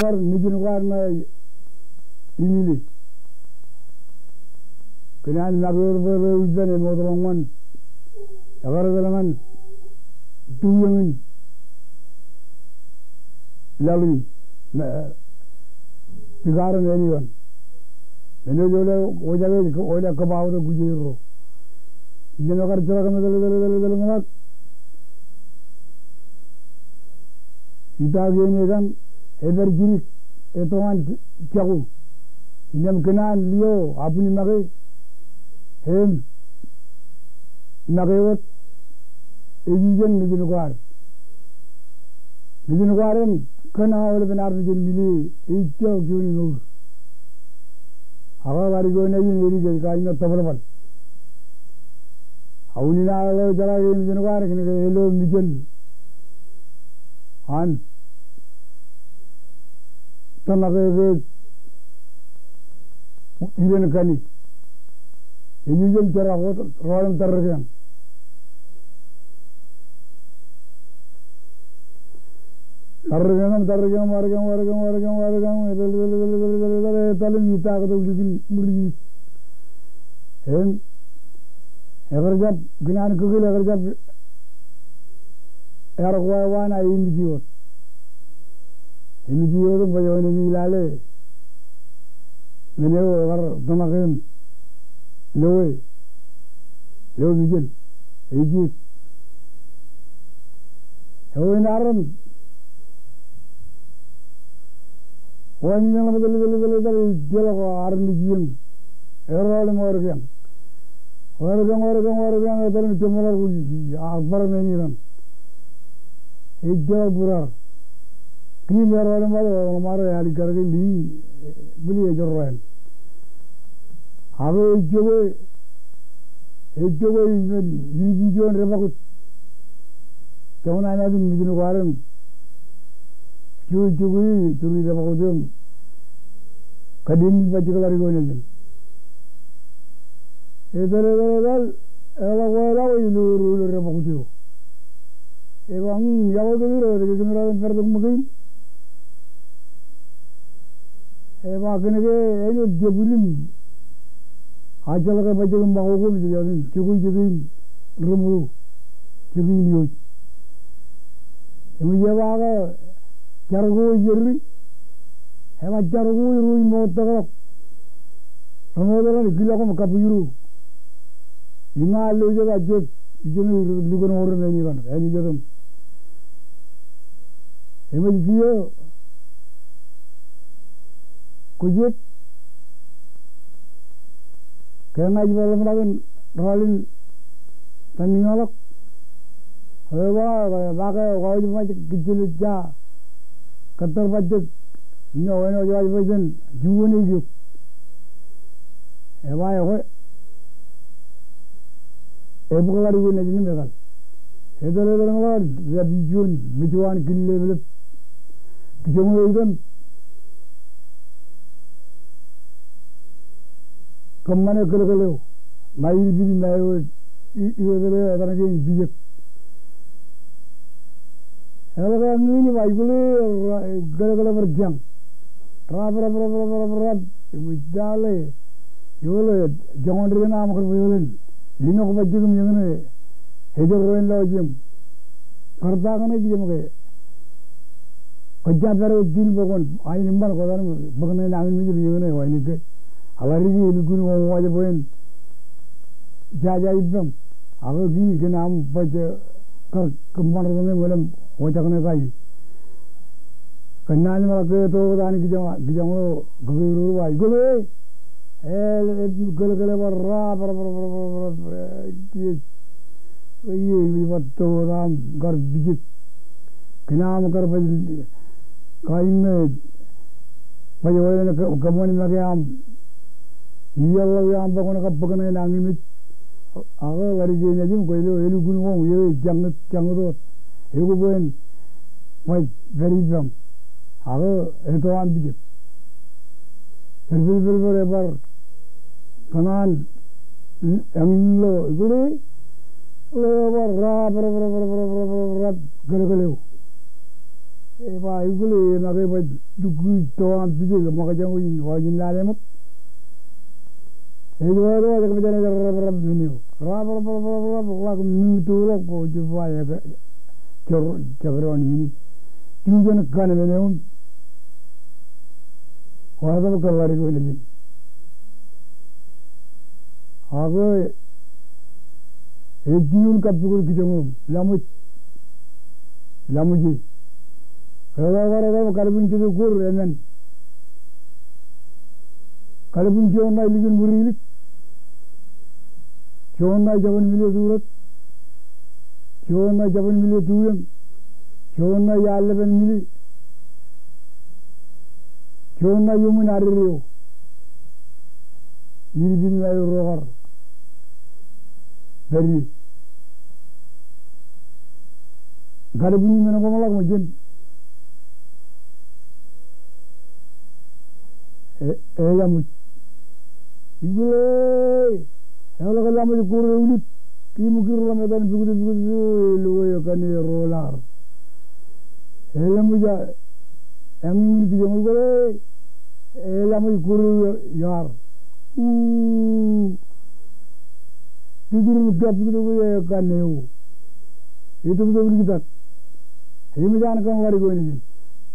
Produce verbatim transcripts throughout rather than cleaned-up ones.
Bar mijin kwaar ña imili. Kōn an make wōt bwe rej ippān emootḷọk ñan, ekar etal ñan tu eñin laḷ in, me, pik armej āne eo an. Men eo ej wōj, wōj eo ej wōj kōb aotak kujeiū ro. Innām ekar jeḷā kōmetal, etal, etal, etal, etal, etal, etal. Itaak iien eo kaṇ, epād jidik, etoḷ an jako. Innām kōn an lio, abwin make, im make wōt, ej ijeṇ mijin kwaar. Mijin kwaar im kōn aolepen armej in mile, ejjeḷọk juon in ur. Ak ḷadik eo nejin edik ej kain eo tōbalbal. Ak unin aō ḷeo jeḷā ke mijin kwaar kōnke elo mijel an tōmak eo ke iren kani. Ej ijeṇ jerọk wōt, rọọl im tarrikeañ. Tarrikeañ im tarrikeañ, warkeañ, warkeañ, warkeañ, warkeañ, etal, etal, etal, etal, etal, etal, etal im itaak tok likin ṃur ilik. Im ekar jab, kōn an kōkōl ekar jab ear kwe waan a emiji wōt. Emiji wōt im bwe eo enaaj lale men eo ekar tōmak im loe, loe mijel, ejjej. Eo in armej, wāween in eḷap etal, etal, etal, etal, ejjeḷọk armej ieñ. Erọọl im warkeañ. Warkeañ, warkeañ, warkeañ, etal im jeṃḷọk, a, bar men in raṇ. Ejjeḷọk būruar. Kiin erọọl im bar, eḷap ṃaroñ ealikkar ke liin, bōlen ejorrāān. Ak ejjokwe, ejjokwe men, ri-, ri-, juon debakūt. Joñan anaaj in mijin kwaar im jokwe, jokwe, jokwe debakūt im kōddein in bajjek ḷadik eo nejin. Etal, etal, etal, eḷak wāween eo ilo, ilo, ilo debakūt eo. Eba, mm, yokwe kōmiro, etke kōmiro ej pād tok ṃōk in? Eba, kōnke āinwōt jebwil im ajjeḷọk bajjek im ṃakoko im jej jokwe jokwe in reṃōdo, jokwe in ioj. Im ej eba ke jar ko ej erri, eba jar ko ej ruo im ṃoottakḷọk. Reṃootḷọk im kilọk im kappijruo. Im ña lo jet a jet, ijeṇe lukkuun ormān eo kaṇ, āinwōt jet im. Im ej kiiō, kwōj jab, ke ña ij bar ḷōmṇak in rọọl in tamiñaḷọk. Eba, ba ke, kwōj bar kōjjeḷā ja kōttar bajjek. Eo, āinwōt eo ej ba jān juon eo eok. Eba ekwe, ebōk ḷadik eo nejin im etal. Etal, etal, ñan ḷọk, ej juon mejwaan killeplep. Kijoñ eo item. Kōṃṃane kōlkōl eo. Ṃae ilpil ṃae eo, i-, iotel eo etan kein pijek. Eḷak eñin ej ba ikōḷe, ra-, kōlkōl eo bar jañ. Rab, rab, rab, rab, rab, rab. Im ij lale. Ikōḷe, joñan dān aṃ kar bwe ḷeḷōñ. Linọk bajjek im eñin ej jorrāān lọjiem. Kar ta kaṇe kijem ke. Kwōj jab pād wōt ijin bwe kwōn aenōṃṃan kwōj tar im bōk ṇe nañinmej im eñin ej wānōk ke. Eḷadik e lukkuun wōnṃaanḷọk bwe en jaja ippaṃ. Ak kiiō kōn aṃ baj kar kōṃṃan rot ṇe im wōnṃaanḷọk ṇe kain. Kōnnaan im eḷak ke eto wōt an kijoñ, kijoñ eo kōkeurur ba ikōḷe. E, e, kōlkōl eo bar rab, rab, rab, rab, rab, rab, e, e, e, ej ba to aṃ kar pijek. Kōn aṃ kar baj kain ṇe baj wāween kō-, kōṃṃan make aṃ. Ijeḷā eo aṃ ba kwōn kab bōk ṇe nañinmej. Ak ḷadik e nejin kwōj lo elukkuun wōn eo ej jañit, jañit wōt. Eokwe bwe en baj pād ippaṃ. Ak eto aṃ pijek. Pād, pād, pād, pād, ebar kōṇaan eñin lo, ikōḷe, lo ebar rab, rab, rab, kōlkōl eo. Ej ba, ekwōle, e make baj lukkuun to aṃ pije ke ṃōkaj jān wōj in, wōj in lale ṃōk. Ej ba, ej ba, ej ba, ej ba, ej ba, rab, rab, rab, men eo. Rab, rab, rab, rab, rab, rab, ḷak miñtulọk ko, ej ba, ej ba, jor, jekdọọn in. Jujen kan men eo. Wa tok kōn ḷadik eo nejin. Ak ej juon kappukot kijoñ eo, laṃōj. Laṃōje. Ke ewaar, ewaar, ewaar, kalbwin jete kor emān. Kalbwin juon ṇae likin ṃwir ilik. Juon ṇae jabōn mile turōk. Juon ṇae jabōn mile tuiōñ. Juon ṇae iaan ḷepen mile. Juon ṇae iuṃwin added eo. Ilpin eo ro kar pād ie. Kalbwin men ko ṃōḷak ṃōjin. E, e laṃōj. Ekwōle, eḷak laṃōj kor eo ilip. Im kūr ḷōṃ etan bukut, bukut, bukut, e loe kaṇe ro laar. E laṃōj a, eñin kijoñ ekwōle, e laṃōj kor eo iar. Uu. Tutur im kab bukut, bukut, e kaṇe eo. E tōptōp liktak. Im ej an kōn ḷadik eo nejin.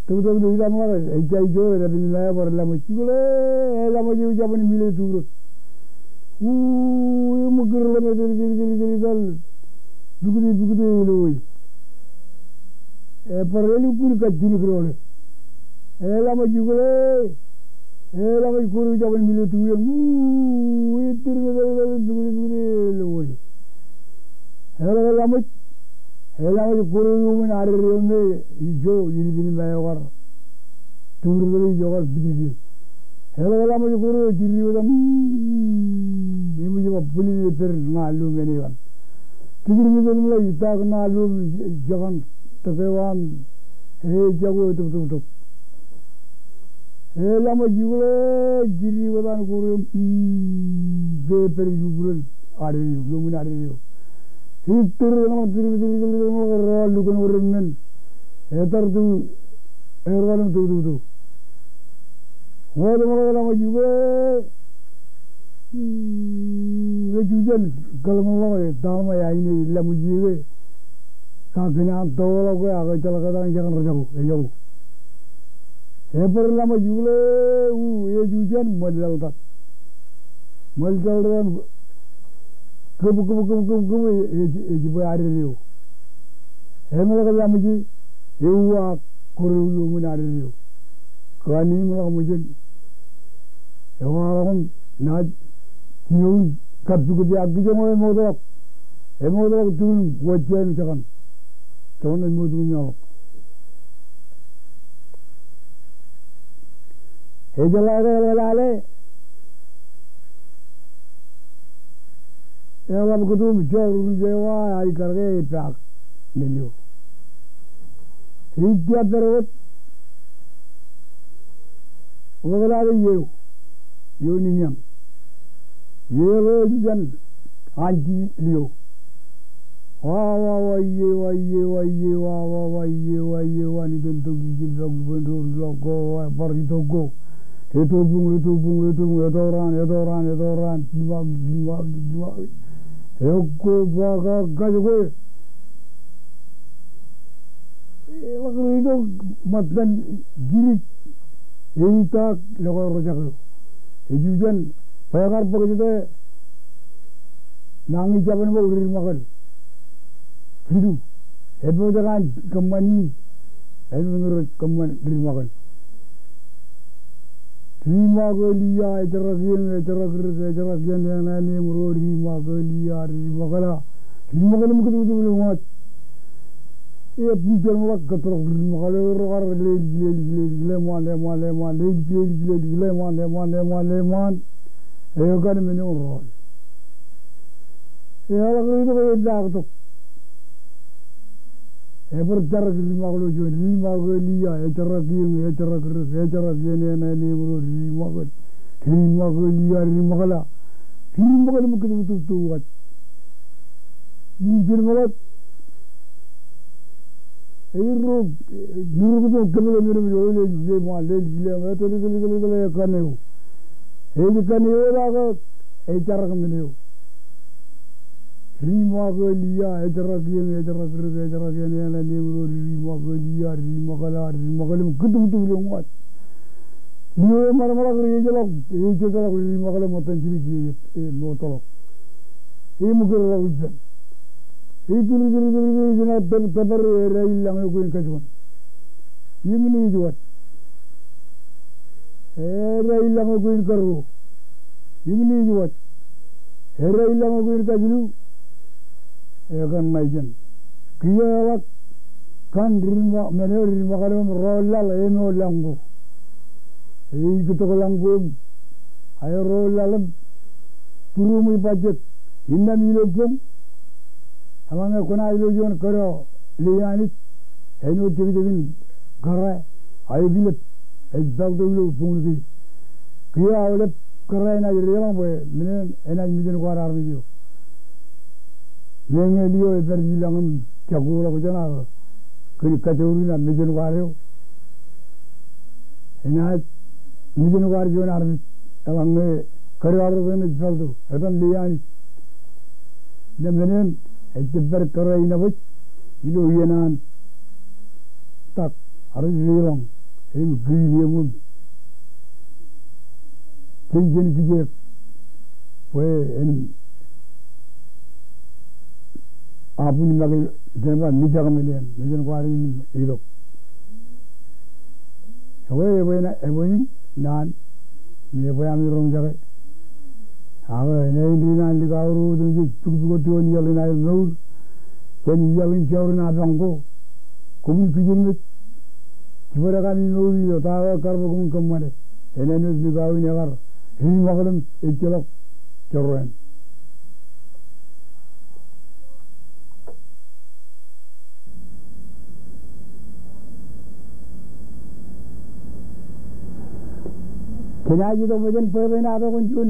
Tōptōp liktak ṃōḷak, ejja ijo, e dāpin eo bar laṃōj. Ekwōle, e laṃōj eo jabōn mile turōk. Uu, im kūr ḷōṃ etal, etal, etal, etal, etal. Bukute, bukute, e loe. E bar elukkuun kajjin kōdọọle. E laṃōj ekwōle. E laṃōj kor eo jabōn mile tuiōñ. Uu, e tir etal, etal, bukute, bukute, e loe. Eḷak laṃōj. E laṃōj kor eo iuṃwin added eo me ijo, ilpin eo kar. Tuur etal ijo kar pitiki. Eḷak laṃōj kor eo jidik wōt, mm, im ej ba bwilin e pād ṇa lo men eo an. Tijir im ej ṃōḷa itaak ṇa lo jekōṇ tōk eo an. E jako e tōptōptōp. E laṃōj ekwōle, jidik wōt an kor eo, mm, ke pād ijubwilōñ added eo, iuṃwin added eo. Ej tōr eñḷọk, tōr, tōr, tōr, tōr, tōr, ro lukkuun wōr men. Etar tu, erwal im tōptōptōp. Wōt ṃōḷak laṃōj ekwōle, mm, ej jujen kōḷmānḷọk e ta ḷōṃa e aine laṃōj ie ke. Ta kōn an tōḷọk ke ak ejjeḷọk etan jekōṇ rej jako, ejako. E bar laṃōj ekwōle, u, e jujen ṃōl laḷtak. Ṃōl laḷtak. Kōb, kōb, kōb, kōb, kōb, e, e, ej bwe added eo. Eṃōḷak laṃōje, euaak kor eo iuṃwin added eo. Kōn im ḷak ṃōjin. Ewaḷọk im naaj jinoin kappukot e ak kijoñ eo emootḷọk. Emootḷọk tuun wōjjān jekōṇ. Joñan ṃootñin eo ḷọk. Ejeḷā ke eḷap lale, eḷap kōto im joor urjeo eo, a, ikar ke epaak men eo. Ij jab pād wōt, ḷak lale iiō, iiō niñañ. Iiō eo ej jujen anjilio. Wa, wa, wa, iiō, wa, iiō, wa, iiō, wa, wa, wa, iiō, wa, iiō, wa, an iton tok ijin pọk iboñ doon ilọk ko, wa, bar itok ko. Etobuñ, etobuñ, etobuñ, etoraan, etoraan, etoraan, jiṃak, jiṃak, jiṃak. Eok ko, ba, ka, kajjojo. Eḷak ri itok ṃōttan jidik. Eitaak lọk eo rejak eo. Ejujen, bwe ekar bōk jete nañi jabōn bwe ri ṃakōl. Jilu, epojak an kōṃṃan in, epojak ro kōṃṃan ri ṃakōl. Ri ṃakōl ia, ejrak iien, ejrak rik, ejrak iien, eṇ, eṇ, eṃ ro, ri ṃakōl ia, ri ṃakōl a, ri ṃakōl im kōtōptōp ilo ṃōj. Ej ijeḷā ṃōḷak kōtḷọk ri ṃakōl ro kar lelik, lelik, lelik, leṃaan, leṃaan, leṃaan, lelik, lelik, lelik, leṃaan, leṃaan, leṃaan, leṃaan. Eo kaṇ men eo ro. Eḷak ri itok, epaak tok. Ebar jar ri ṃakōl eo juon, ri ṃakōl ia, ejrak iien, ejrak rik, ejrak iien, eṇ, eṇ, eṃ ro, ri ṃakōl, ri ṃakōl ia, ri ṃakōl a, ri ṃakōl im kōtōptōp to waj. Ijeḷā ṃōḷak. Ej ro, eh, miruktok kōpel men eo ej, ej ṃaan, lelōñ, lelōñ, etōl, etōl, etōl, etōl, ekan eo. Ej ekan eo eo ak ej jarak men eo. Diṃa ke liia, ejarak iien, ejarak rūkaki, ejarak iien, enaaj ro diṃa ke liia, diṃa ke laḷ, diṃa ke ḷalem, kūtūtū ḷọk wōt. Liia eo emaroñ ḷọk, ri ejjeḷọk, ejjeḷọk, diṃa ke ḷalem ṃōttan jidik, ej, ej ṃootḷọk. Ej ṃōkaj ḷọk ippān. Ej tūrūtūrūtūrūtū, ej jenaaj tōpar, tōpar, edaak ilañ eo kein kajuon. Im ej wōt. Edaak ilañ eo kein karuo. Im ej wōt. Edaak ilañ eo kein kajilu. Ekan ṇa ijeṇ. Kiiō eḷak kan diṃa, men eo diṃa ke ḷalem ro laḷ, eṃool lañ ko. Ej iktok lañ ko im aer ro laḷ im būruṃ ej bajjek. Innām ilo boñ. Eḷaññe kwōnaaj lo juon kōdọ lei Anij, āinwōt jekjekin kōrā, aō kilep, ej peltok ilo boñ kein. Kiiō aolep kōrā enaaj deḷọñ bwe men eṇ enaaj mejān kwaar armej eo. Meñe liō epād ilañ im jako ḷọk jān ak kōn kajjoor in aō mejān kwaar eo. Enaaj mejān kwaar juon armej, eḷaññe kōdọ arro kein ej peltok, etan lei Anij. Innām men eṇ ejjab pād kōrā in ej baj ilo iien an tak, armej deḷọñ, im kiiō eṃōj. Jen, jen kijeek bwe en abuñ make, jen ba mijak men eṇ, mejān kwaar in ilo. Ekwe, ebwe ṇa, ebwe in naan, im ebwe ami roñjake. Ak enaaj ri naan likao ro otemjej pukpukot juon iaḷ in aer mour. Jān iaḷ in jour in apañ ko. Koṃwin kijenmej. Jibadek ami mour ilo ta eo ekar bwe koṃwin kōṃṃane. Enaaj āinwōt likao in ekar diṃakḷọk im ejjeḷọk jorrāān. Kōn aje itok bwe jen bwebwenato kōn juon